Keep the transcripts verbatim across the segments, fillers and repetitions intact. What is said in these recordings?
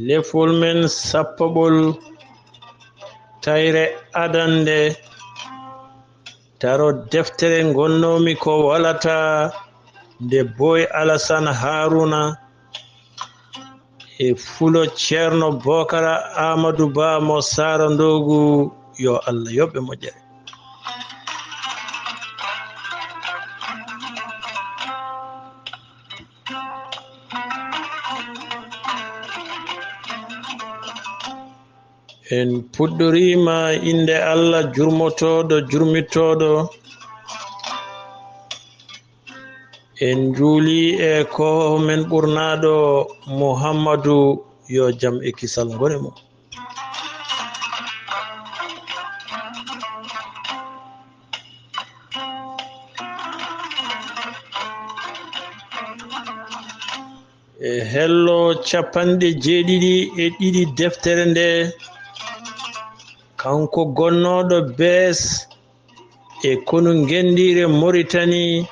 Lefol men sappaɓol, tayre adannde, taro deftere ngonnoomi ko walata nde Boy Alasan Haruna e fulo Ceerno Bokara Amadou Ba mo Saara Ndoogu, yo Allah yoɓ ɓe moƴƴere. En puɗɗoriima innde Allah jurmotooɗo, jurmitooɗo. En njuuli e ko men ɓurnaaɗo Muhammadu, yo jam e kisal ngone mum. E hello capanɗe jeeɗiɗi e ɗiɗi deftere nde, kanko gonnooɗo bees e konu ngenndiire Moritani,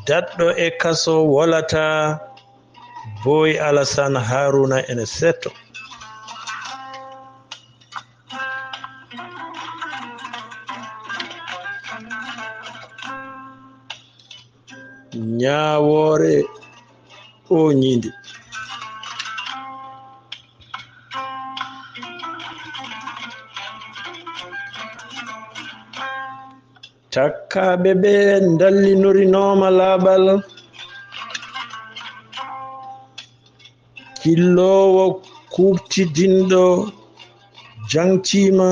daɗɗo e kaso wolata, Boy Alasan Haruna ene seeto. Ñaawoore ooñiinde. Takkaaɓe ɓe ndallinorinooma laaɓal. Jilloowo kuuɓtidinɗo jaŋtiima.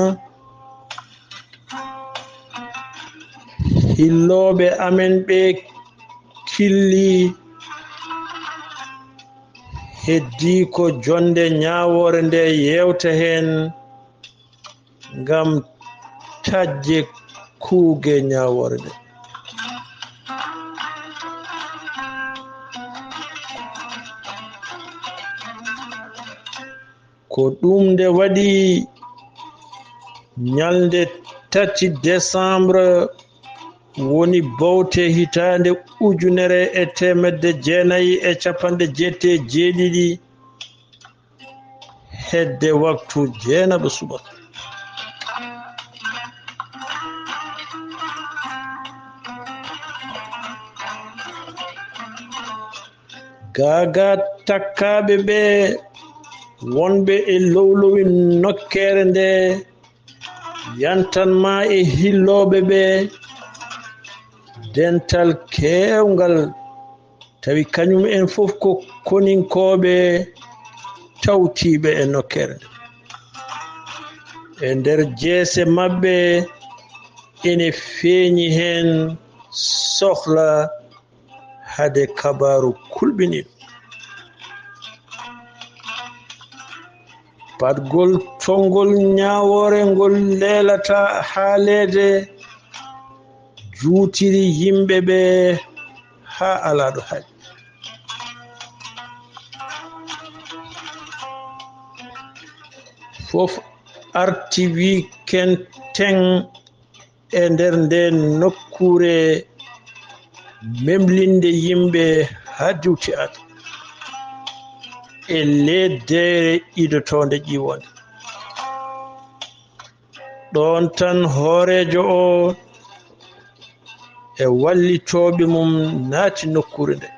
Hillooɓe amen ɓe killi. Heddii ko jonnde ñaawoore nde yeewta heen ngam taƴde kuuge ñaawoore nde. Ko ɗum nde waɗi ñalnde tati desambre woni bowte hitaande ujunere e teemedde jeenayi e capanɗe jeetati e jeeɗiɗi hedde waktu jeenaɓo subaka. Gaagaa takkaaɓe ɓe wonɓe e lowlowi nokkeere nde yantan ma e hillooɓe ɓe dental keewngal, tawi kañum en fof ko koninkooɓe tawtiiɓe e nokkeere nde. E nder jeese maɓɓe ene feeñi heen sohla hade kabaaru kulɓiniiɗo. Baɗgol tonngol ñaawoore ngol leelata haaleede juutiri yimɓe ɓe haa alaa ɗo haaɗi. Fof arti wii ken teŋ e nder ndeen nokkuure memlinde yimɓe haa diwti aade e leeddeere idotoonde ƴiwoonde. Ɗoon tan hooreejo o e wallitooɓe mum naati nokkuure nde.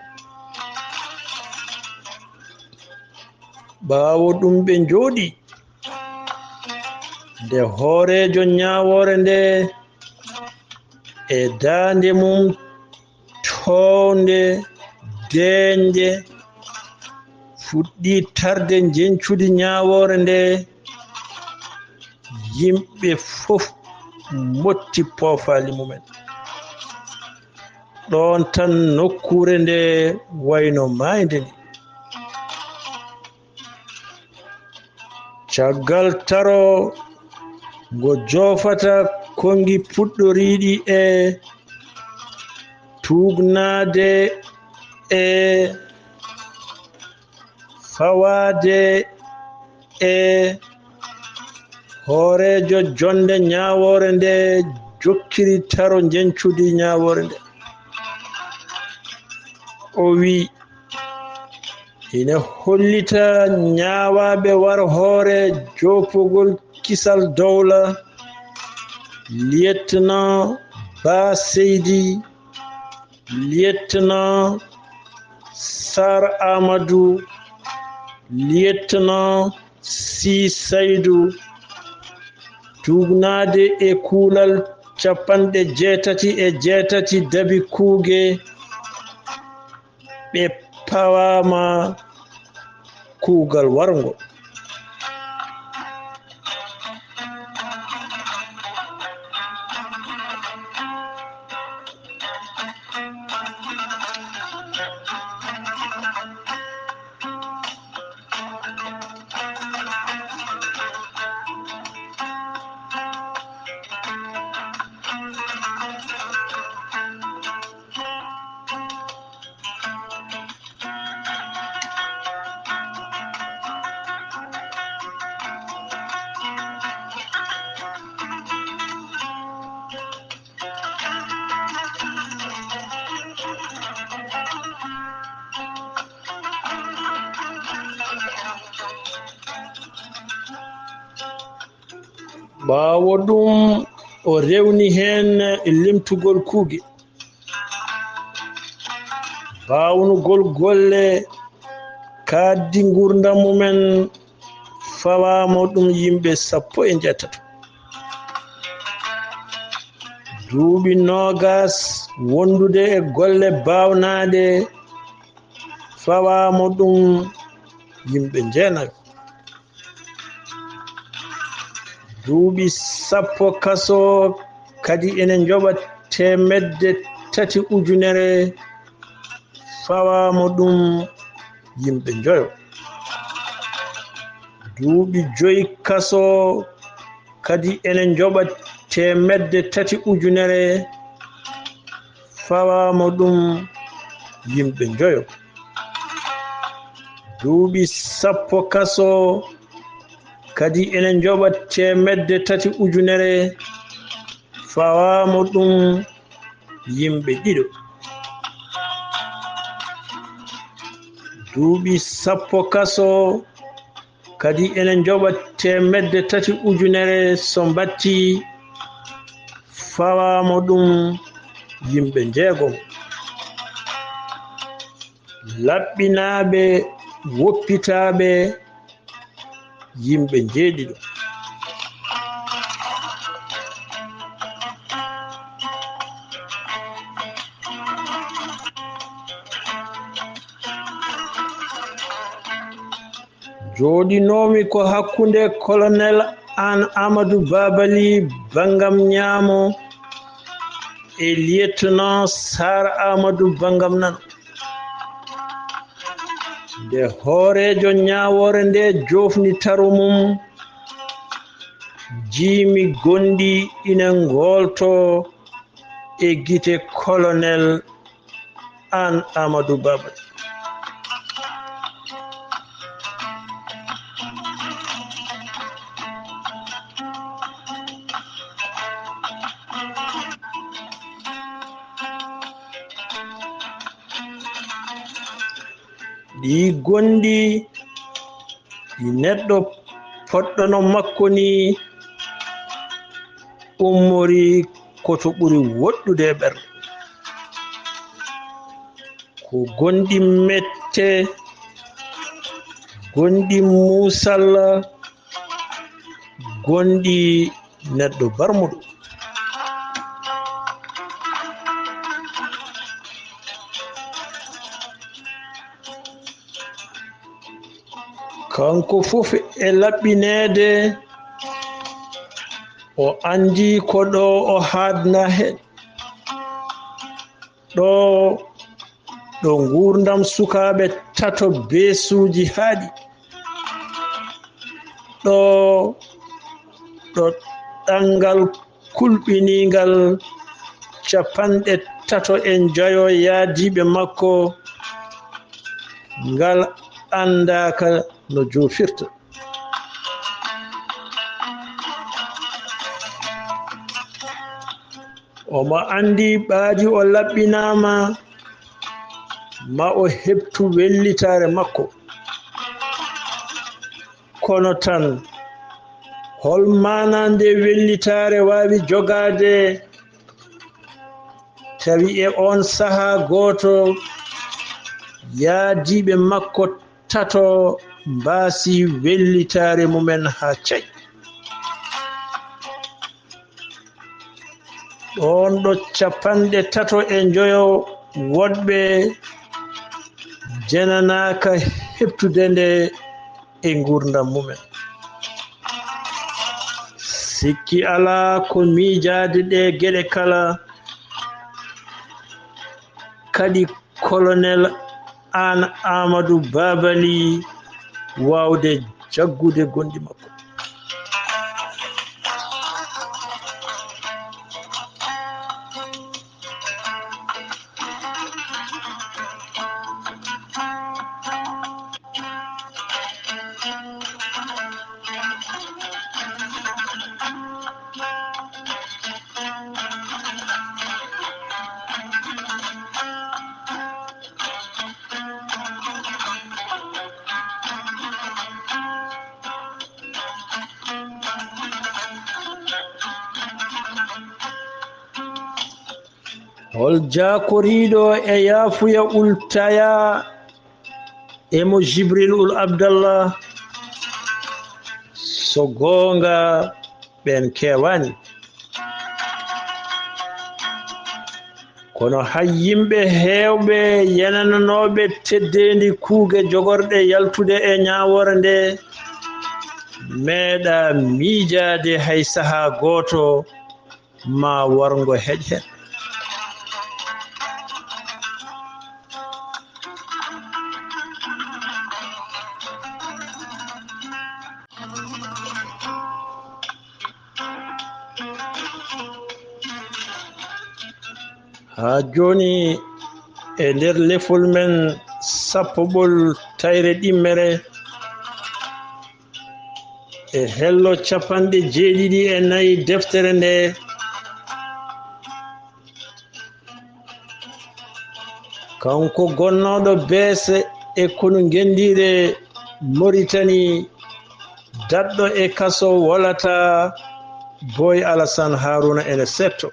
Ɓaawo ɗum ɓe njooɗii. Nde hooreejo ñaawoore nde e daande mum toownde, deeƴnde, fuɗɗii tarde njeñcudi ñaawoore nde, yimɓe fof motti poofaali mumen. Ɗoon tan nokkuure nde wayno maayde ni. Caggal taro ngo joofata konngi puɗɗoriiɗi e tuugnaade e fawaade e hooreejo jonnde ñaawoore nde jokkiri taro njeñcudi ñaawoore nde. O wiyi, ina hollita ñaawaaɓe war hoore joopogol kisal dowla, lieutenant Ba Seydi, lieutenant Sar Amadou, lieutenant Si Saydou, tuugnaade e kuulal capanɗe jeetati e jeetati dabi kuuge, ɓe pawaama kuugal warngo. Ɓaawo ɗum, o rewni heen limtugol kuuge. Baawnugol golle kaaddi nguurndam mumen fawaama ɗum yimɓe sappo e njeetato. Duuɓi noogas wondude e golle baawnaaɗe fawaama ɗum yimɓe njeenayo. Duuɓi sappo kaso kadi ene njoɓa teemedde tati ujunere fawaama ɗum yimɓe njoyo. Duuɓi joyi kaso kadi ene njoɓa teemedde tati ujunere fawaama ɗum yimɓe njoyo. Duuɓi sappo kaso kadi ene njoɓa teemedde tati ujunere fawaama ɗum yimɓe ɗiɗo. Duuɓi sappo kaso kadi ene njoɓa teemedde tati ujunere so mbatti fawaama ɗum yimɓe njeegom. Laɓɓinaaɓe, woppitaaɓe, yimɓe njeeɗiɗo. Jooɗinoomi ko hakkunde Colonel Aan Amadou Babali banngam ñaamo e Lieutenant Sar Amadou banngam nano. Nde hooreejo ñaawoore nde joofni taro mum, jiimi gonɗi ina ngoolto e gite Colonel Aan Amadou Babali. Ɗi gonɗi ɗi neɗɗo poɗɗo no makko ni ummori ko to ɓuri woɗɗude e ɓernde. Ko gonɗi mette, gonɗi muusalla, gonɗi neɗɗo barmuɗo. Kanko fof e laɓɓineede, o anndi ko ɗo o haadna heen. Ɗo, ɗo nguurndam sukaaɓe tato beesuuji haaɗi. Ɗo, ɗo ɗanngal kulɓiniingal capanɗe tato e njoyo yaadiiɓe makko, ngal anndaaka no joofirta. Omo anndi ɓaadi o laɓɓinaama, ma o heɓtu wellitaare makko. Kono tan, hol maana nde wellitaare waawi jogaade, tawi e oon sahaa gooto, yaadiiɓe makko tato mbaasi wellitaare mumen haa cay. Ɗoon ɗo capanɗe tato e njoyo woɗɓe jenanaaka heɓtude nde e nguurndam mumen. Sikki alaa ko miijaade ɗee geɗe kala, kadi Kolonel Aan Aamadu Baabali waawde jaggude gonɗi makko. Hol jaakoriiɗo e yaafuya ultaya e mo Jibril ul Abdallah? So goonga, ɓeen keewaani. Kono hay yimɓe heewɓe yenananooɓe teddeendi kuuge jogorɗe yaltude e ñaawoore nde, meeɗaa miijaade hay sahaa gooto ma warngo heƴ heen. Haa jooni, e nder lefol men sappoɓol tayre ɗimmere, e hello capanɗe jeeɗiɗi e nayi deftere nde, kanko gonnooɗo beese e konu ngenndiire Moritani, daɗɗo e kaso wolata, Boy Alasan Haruna ene setto.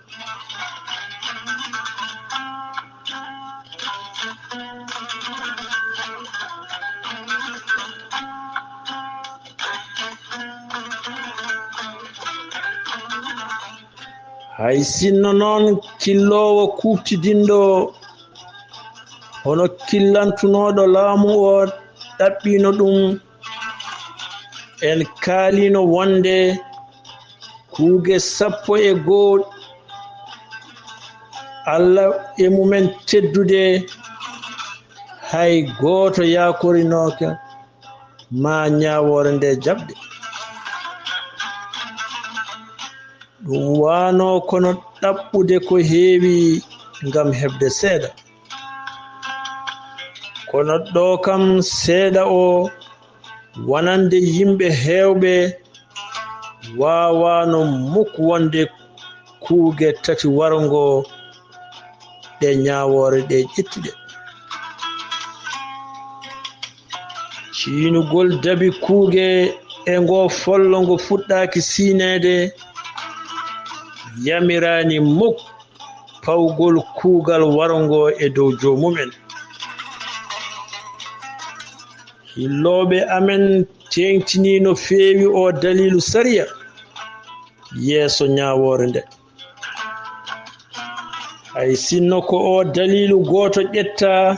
Hay sinno noon killoowo kuuɓtidinɗo hono killantunooɗo laamu o ɗaɓɓiino ɗum, en kaaliino wonde kuuge sappo e goo Alla e mumen teddude, hay gooto yaakorinooka ma ñaawoore nde jaɓde. Ɗum waano kono ɗaɓɓude ko heewi ngam heɓde seeɗa. Kono ɗo kam seeɗa o wonande yimɓe heewɓe waawaano muk wonde kuuge tati warngo ɗe ñaawoore ɗe ƴettuɗe. Ciynugol dabi kuuge e ngoo follo ngo fuɗɗaaki siyneede, yamiraani muk pawgol kuugal warngo e dow joomum en. Hillooɓe amen teeŋtinii no feewi oo daliilu sariya yeeso ñaawoore nde. Hay sinno ko oo daliilu gooto ƴettaa,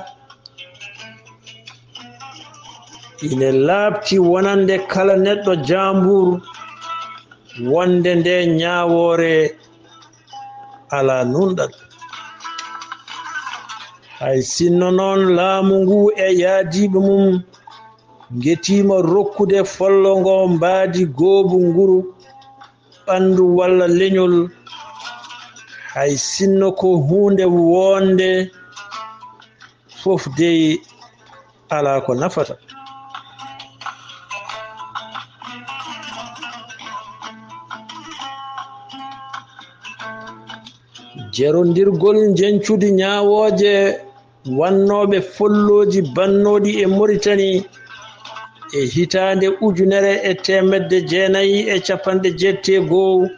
ine laaɓti wonande kala neɗɗo jaambuur wonde nde ñaawoore alaa nuunɗal. Hay sinno noon laamu ngu e yaadiiɓe mum ngetiima rokkude follo ngo mbaadi goobu nguru, ɓanndu walla leñol, Hay sinno ko huunde woonde, fof dey alaa ko nafata. Jerondirgol njeñcudi ñaawooje wannooɓe follooji bannooɗi e Moritani e hitaande ujunere e teemedde jeenayi e capanɗe jeetati e go'o,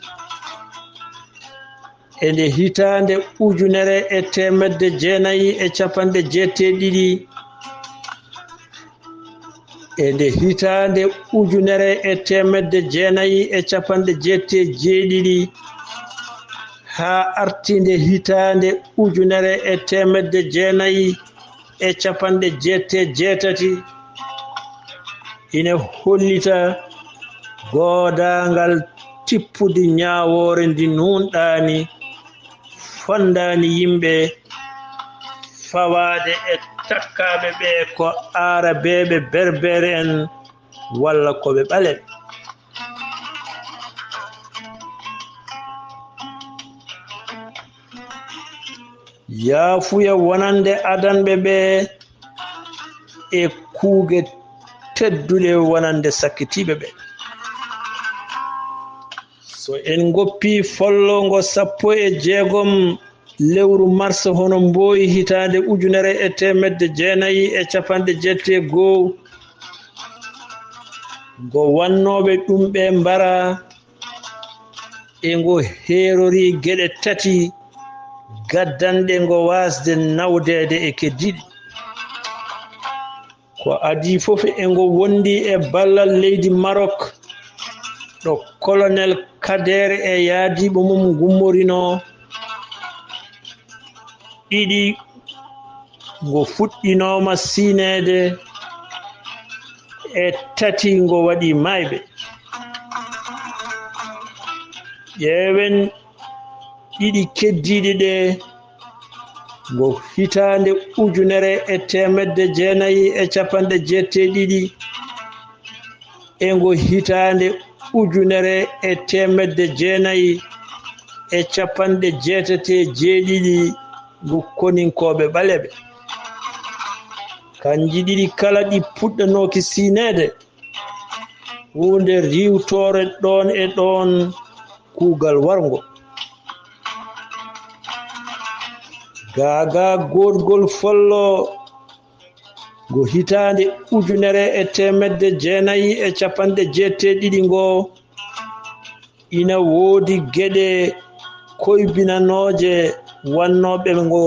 e nde hitaande ujunere e teemedde jeenayi e capanɗe jeetati e ɗiɗi, e nde hitaande ujunere e teemedde jeenayi e capanɗe jeetati e jeeɗiɗi, haa arti nde hitaande ujunere e teemedde jeenayi e capanɗe jeetati e jeetati, ina hollita goodaangal tippudi ñaawoore ndi nuunɗaani, fonndaani yimɓe, fawaade e takkaaɓe ɓe ko Aarabeeɓe Berbere en walla ko ɓe ɓaleeɓe. Yaafuya wonande adanɓe ɓe e kuuge tedduɗe wonande sakkitiiɓe ɓe. So en ngoppii folloongo sappo e jeegom lewru mars hono mbooyi hitaande ujunere e teemedde jeenayi e capanɗe jeetati e go'o, ngo wannooɓe ɗum ɓe mbara e ngo heerorii geɗe tati gaddanɗe ngo waasde nawdeede e keddiiɗi. Ko adii fof e ngo wondi e ballal leydi Marok, ɗo Kolonel Kader e yaadiiɓe mum ngummorinoo. Ɗiɗi, ngo fuɗɗinooma siineede, e tati, ngo waɗi maayɓe. Ƴeewen ɗiɗi keddiiɗi ɗe, ngo hitaande ujunere e teemedde jeenayi e capanɗe jeetati e ɗiɗi, e ngo hitaande ujunere e teemedde jeenayi e capanɗe jeetati e jeeɗiɗi, ngu koninkooɓe ɓaleeɓe. Kanji ɗiɗi kala ɗi puɗɗanooki siineede, huunde riiwtoore ɗoon e ɗoon kuugal warngo. Gaagaa goodgol follo ngo hitaande ujunere e teemedde jeenayi e capanɗe jeetati e ɗiɗi ngo, ina woodi geɗe koybinanooje wannooɓe ngo,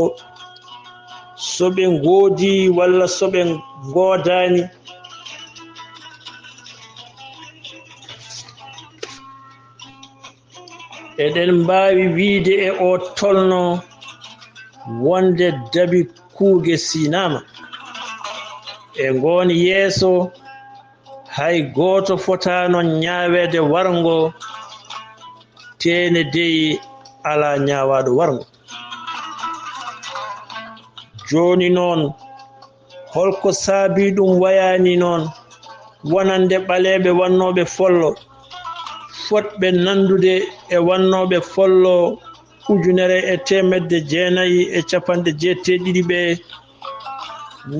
so ɓe ngoodi walla so ɓe ngoodaani. Eɗen mbaawi wiyde e oo tolno wonde dabi kuuge siinaama. E ngoon yeeso, hay gooto fotaano ñaaweede warngo, teene dey alaa ñaawaaɗo warngo. Jooni noon, holko saabii ɗum wayaani noon, wonande ɓaleeɓe wannooɓe follo, fotɓe nanndude e wannooɓe follo ujunere e teemedde jeenayi e capanɗe jeetati e ɗiɗi ɓe,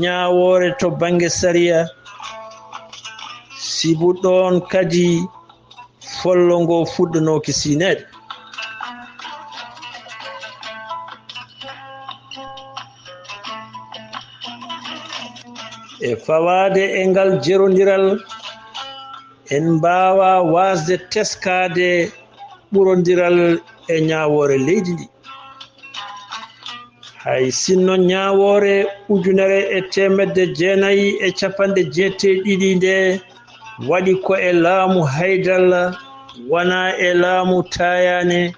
ñaawoore to bannge sariya, sibu ɗoon kadi follo ngo fuɗɗanooki siineede. E fawaade e ngal jerondiral, en mbaawaa waasde teskaade ɓurondiral e ñaawoore leydi ndi. Hay sinno ñaawoore ujunere e teemedde jeenayi e capanɗe jeetati e ɗiɗi nde waɗi ko e laamu Haydalla, wonaa e laamu Taayaane,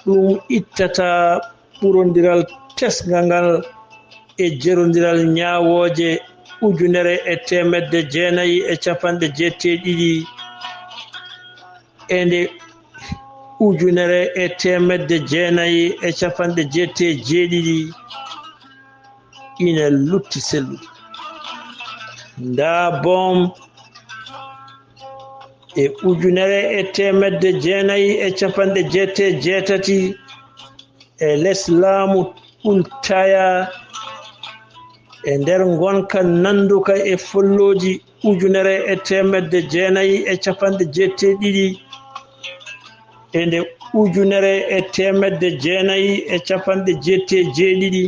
ɗum ittataa ɓurondiral tesngal ngal e jerondiral ñaawooje ujunere e teemedde jeenayi e capanɗe jeetati e ɗiɗi e nde ujunere e teemedde jeenayi e capanɗe jeetati e jeeɗiɗi ina lutti sellude. Ndaa boom e ujunere e teemedde jeenayi e capanɗe jeetati e jeetati e les laamu Ultaya, e nder ngonka nannduka e follooji ujunere e teemedde jeenayi e capanɗe jeetati e ɗiɗi, e nde ujunere e teemedde jeenayi e capanɗe jeetati e jeeɗiɗi,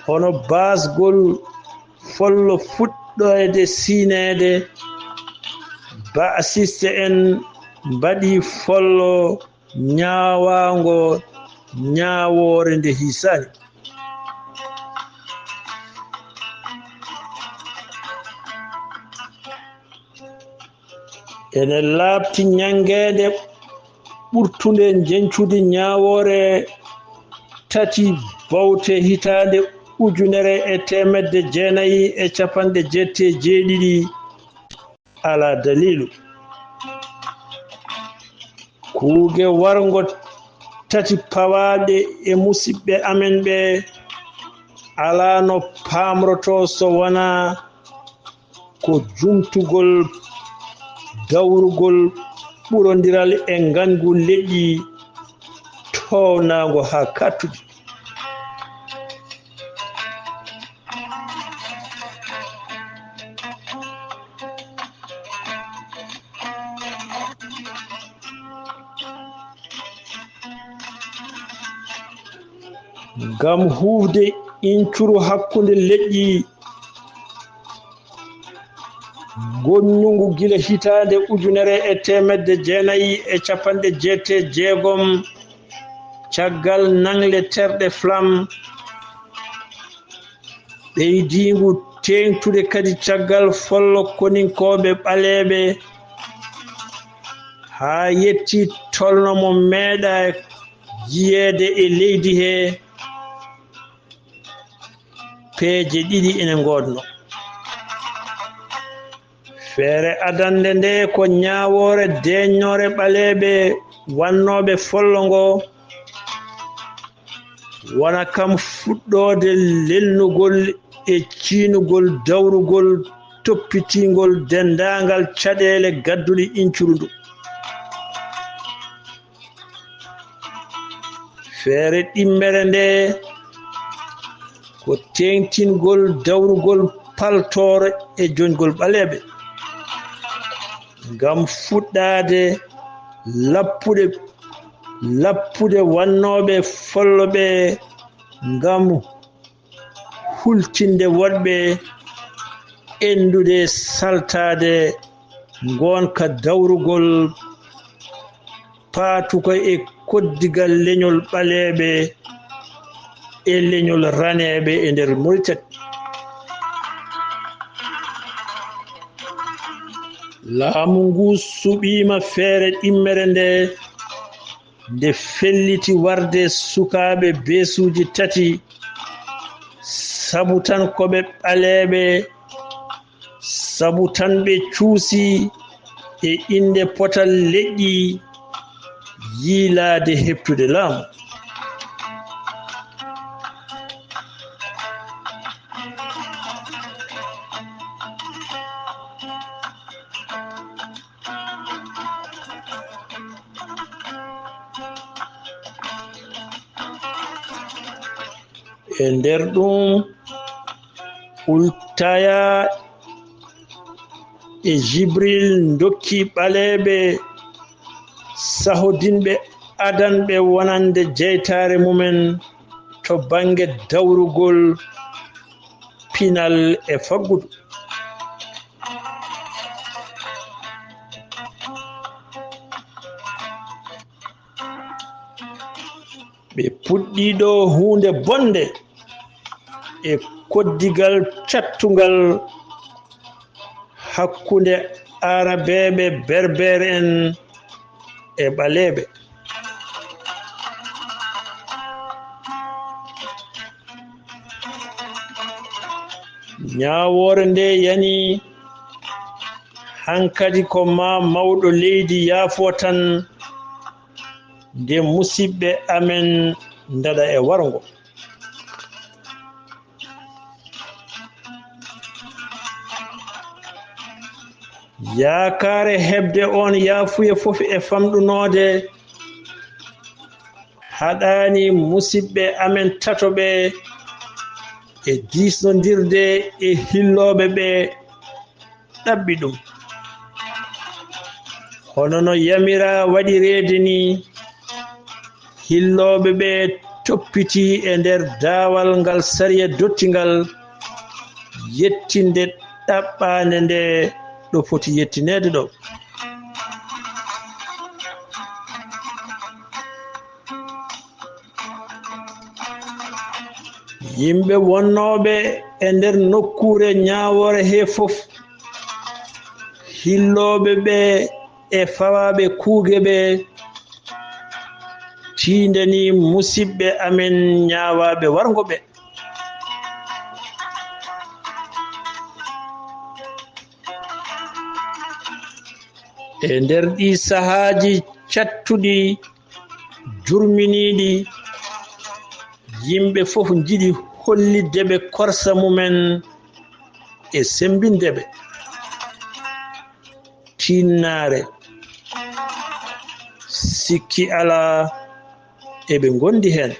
hono baasgol follo fuɗɗoyde siineede, baasiste en mbaɗi follo ñaawaango ñaawoore nde hiisaani. Ene laaɓti ñanngeende ɓurtunde njeñcude ñaawoore tati bawte hitaande ujunere e teemedde jeenayi e capanɗe jeetati e jeeɗiɗi. Alaa daliilu. Kuuge warngo tati pawaaɗe e musiɓɓe amen ɓe, alaa no paamrotoo so wonaa ko jumtugol dawrugol ɓurondiral e ngañgu leƴƴi toownaango haa kaɗtudi. Ngam huufde iñcuru hakkunde leƴƴi, ngonñungu gila hitaande ujunere e teemedde jeenayi e capanɗe jeetati e jeegom, caggal naŋle terɗe Flam, ɓeydiingu teeŋtude kadi caggal follo koninkooɓe ɓaleeɓe, haa yetti tolno mo meeɗaa jiyeede e leydi he, peeje ɗiɗi ene ngoodno. Feere adannde nde ko ñaawoore deeñnoore ɓaleeɓe wannooɓe follo ngo, wona kam fuɗɗoode lelnugol e ciynugol dawrugol toppitiingol denndaangal caɗeele gadduɗe iñcuru ndu. Feere ɗimmere nde ko teeŋtingol dawrugol paltoor e joñgol ɓaleeɓe, ngam fuɗɗaade lappude, lappude wannooɓe follo ɓe, ngam hultinde woɗɓe, enndude saltaade ngoonka dawrugol paatuka e koddigal leñol ɓaleeɓe e leñol raneeɓe e nder Mauritanie. Laamu ngu suɓiima feere ɗimmere nde, nde felliti warde sukaaɓe beesuuji tati, sabu tan ko ɓe ɓaleeɓe, sabu tan ɓe cuusi e innde potal leƴƴi yiilaade heɓtude laamu. E nder ɗum, Ultaya e Jibril ndokki ɓaleeɓe sahodinɓe adanɓe wonande jeytaare mumen to bannge dawrugol pinal e faggudu. Ɓe puɗɗii ɗo huunde bonnde e koddigal cattungal hakkunde Aarabeeɓe Berbeer en e ɓaleeɓe. Ñaawoore nde yani hankadi ko maa mawɗo leydi yaafo tan nde musiɓɓe amen ndaɗa e warngo. Yaakaare heɓde oon yaafuya fof e famɗunoode haɗaani musidɓe amen tato ɓe e diisnondirde e hillooɓe ɓe ɗaɓɓi ɗum. Hono no yamira waɗireede ni, hillooɓe ɓe toppiti e nder daawal ngal sariya dottingal, yettinde ɗaɓɓaande nde ɗo foti yettineede ɗo. Yimɓe wonnooɓe e nder nokkuure ñaawoore he fof, hillooɓe ɓe e fawaaɓe kuuge ɓe, tiindanii musidɓe amen ñaawaaɓe warngo ɓe. E nder ɗii sahaaji cattuɗi, jurminiiɗi, yimɓe fof njiɗi hollitde ɓe korsa mumen e semmbinde ɓe. Tinnaare, sikki alaa, eɓe ngondi heen.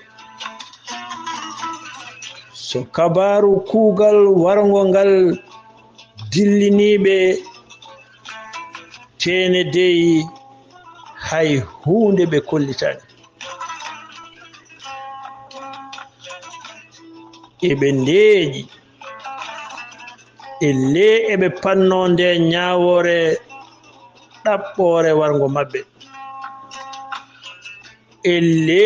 So kabaaru kuugal warngo ngal dilliniiɓe, teene dey hay huunde ɓe kollitaani. Eɓe ndeeƴi. E le eɓe panno nde ñaawoore ɗaɓɓoore warngo maɓɓe. E le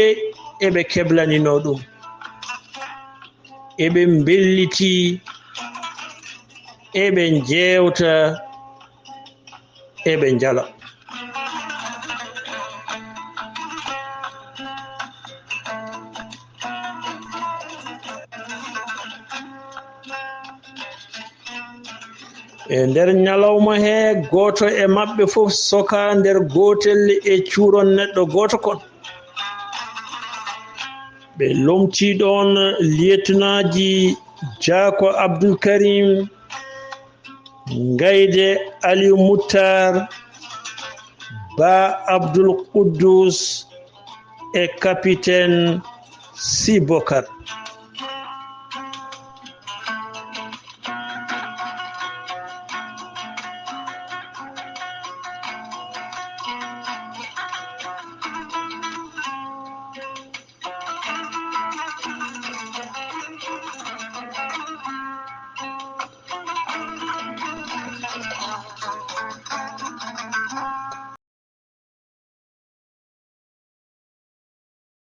eɓe keblanino ɗum. Eɓe mbelliti, eɓe njeewta, eɓe njala. E nder ñalawma he, gooto e maɓɓe fof soka nder gootel e cuuron neɗɗo gooto kon. Ɓe lomtii ɗoon liyetinaaji Jaako Abdul Karim, Ngayde Aliou Muttar, Ba Abdul Quddus e Kapiten Si Bokar.